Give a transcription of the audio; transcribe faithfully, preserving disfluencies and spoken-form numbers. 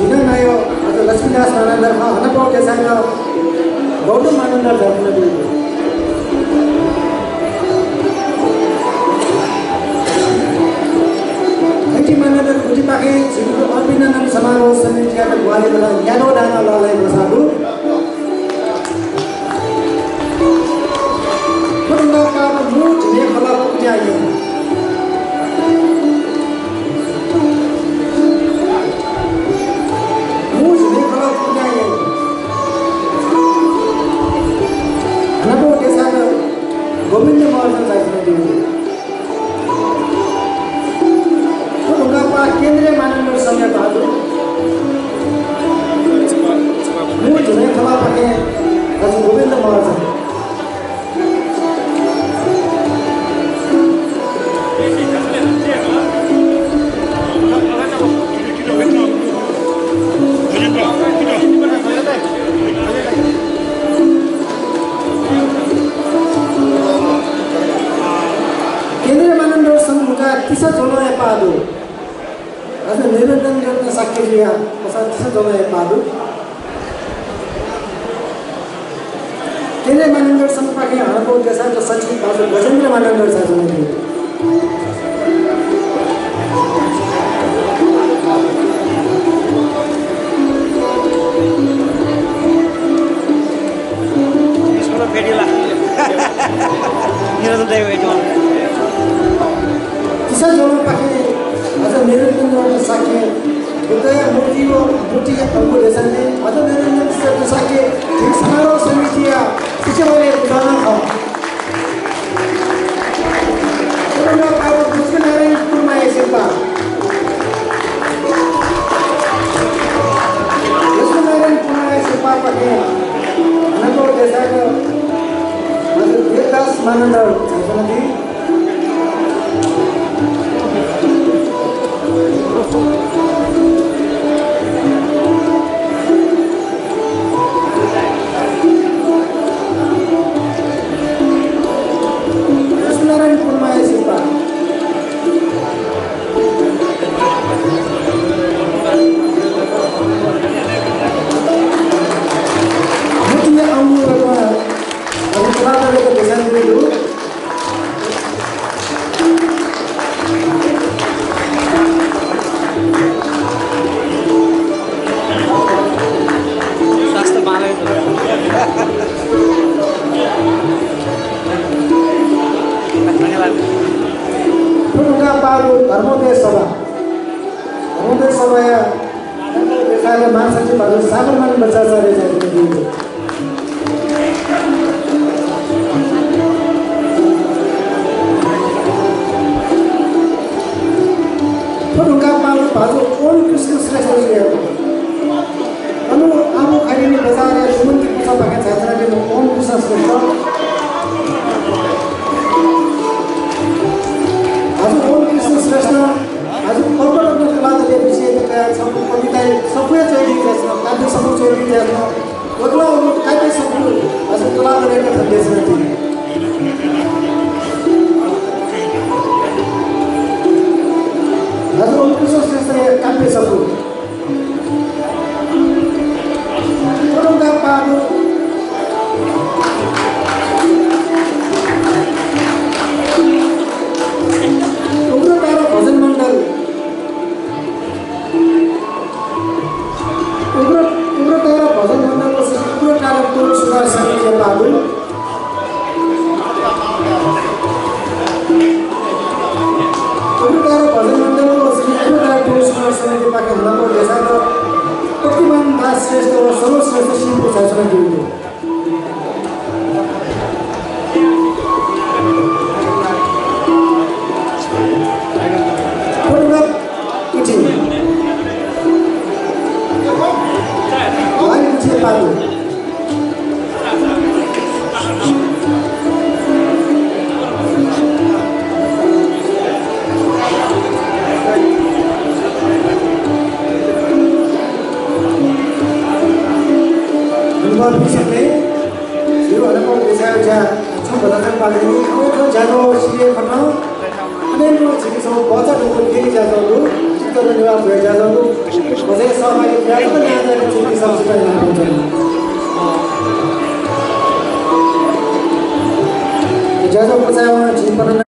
नायः अझ लक्ष्मीदास मानन्धर खः, हनापौ देसाय्‌त गौतम मानन्धर झायाच्वनादीगु। थ्व मानन्धर गुथिपाखें झीगु अभिनन्दन समारोह समितियात ग्वाहालि कथं न्याद्वः दानाः लःल्हाये ग्वसाः दु। थ्व धुंकाः पाःगु मू झिंन्हय् खलः पुकु ज्या यंगु। मू झिंन्हय् खलः पुकु ज्या यंगु। हनापौ देसाय्‌त गोविन्द महर्जन झायाच्वनादीगु। थ्व धुंकाः पाः केन्द्रीय मानन्धर संघया भाजु। मू झिंन्हय् खलःपाखें भाजु गोविन्द महर्जन। केन्द्रीय मानन्धर संघ धुंकाः तिसा ज्वलंया पाः दु। अझ निरञ्जन रत्न शाक्यजुया पसः तिसा ज्वलंया पाः दु। केन्द्रीय मानन्धर संघपाखें हनापौ देसाय्‌त सचिव भाजु गजेन्द्र मानन्धर झायाच्वनादीगु। तिसा ज्वलंपाखें अझ निरञ्जन रत्न शाक्य बुद्धया मूर्ति व मूर्तिया अंगु देसाय् अझ निरञ्जन रत्न शाक्य झी समारोह समितिया सचिवालय दुजः नं खः। थ्व धुंकाः पाःगु लक्ष्मीनारायण कुर्माया सिरपाः। लक्ष्मीनारायण कुर्माया सिरपाःपाखें हनापौ देसाय्‌त भाजु देवदास मानन्धर झायाच्वनादी। लक्ष्मीनारायण कुर्माया सिरपाः। मूर्तिया अंगु रत्न, अझ कलाकारयात देछानादीगु दु। स्वास्थ्य बांलाइ। धन्यवाद। थ्व धुंकाः पाःगु धर्मोदय सभा। धर्मोदय सभाया महासचिव भाजु सागरमान बज्राचार्य झायाच्वनादीगु। थ्व धुंकाः पाःगु भाजु ओम कृष्ण श्रेष्ठजुया। अन आबु खैरेनी बजारया सुमन्ती पुचःपाखें झायाच्वनादीम्ह ओम कृष्ण श्रेष्ठ। भाजु ओम कृष्ण श्रेष्ठ भाजु कल्परत्न तुलाधरया विषयय् तयाः छपु कविता सफूया च्वयादीगु जुयाच्वन, काव्य सफू च्वयादीगु जुयाच्वन। वय्कलं व काव्य सफू भाजु तुलाधरयात थन देछानादी। भाजु ओम कृष्ण श्रेष्ठया काव्य सफू। थ्व धुंकाः पाःगु उग्रतारा भजन मण्डल। उग्र, उग्रतारा भजन मण्डल व श्री उग्रतारा टोल सुधार समितिया पाःगु। उग्रतारा भजन मण्डल व श्री उग्रतारा टोल सुधार समितिपाखें हनापौ देछानादीगु प्रतिमान दास श्रेष्ठ व सरोज श्रेष्ठ सिंह पुचःपाखें झायाच्वनादीगु। थ्व धुंकाः गुथि। वारी गुथिया पाःगु। न्हापां पिसले झीगु हनापौ देछाया ज्या छुं भचा जक बाकी दु। थ्व ज्याझ्वः सिधये फत। अले नं झीगु छगू भचा धुंकूगु ज्याझ्वः दु। धन्यवाद भ्वय् ज्याझ्वःगु। अझै सहभागी भ्वय् जक न्याय् जुयाः चिकित्सा हस्पिटल यानाः पहुँच्वनी। ज्याझ्वः पुचः वं झी पटना